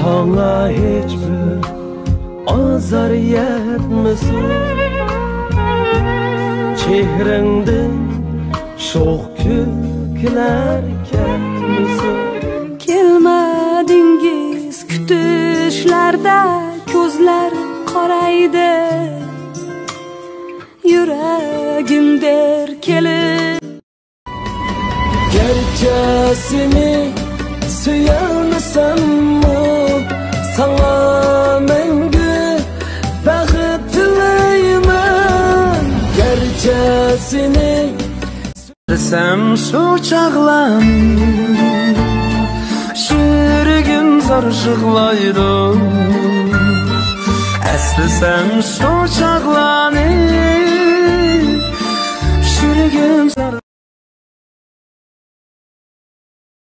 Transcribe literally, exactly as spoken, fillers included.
ساڭا ھېچبىر ئازار يەتمىسۇن، چېھرىڭدىن شوخ كۈلكىلەر كەلمىسۇن. كەلمىدىڭىز كۈتۈشلەردە، كۆزلەر قارايدۇ، يۈرىكىمدە كېلىپ. گەرچە سېنى سۆيەلمىسەممۇ، ساڭا مەڭگۈ بەخت تىلەيمەن. گەرچە سېنى سەم شۇ چاغلارنى، يۈرىكىم زار يىغلايدۇ. ئەسلىسەم شۇ چاغلارنى، يۈرىكىم زار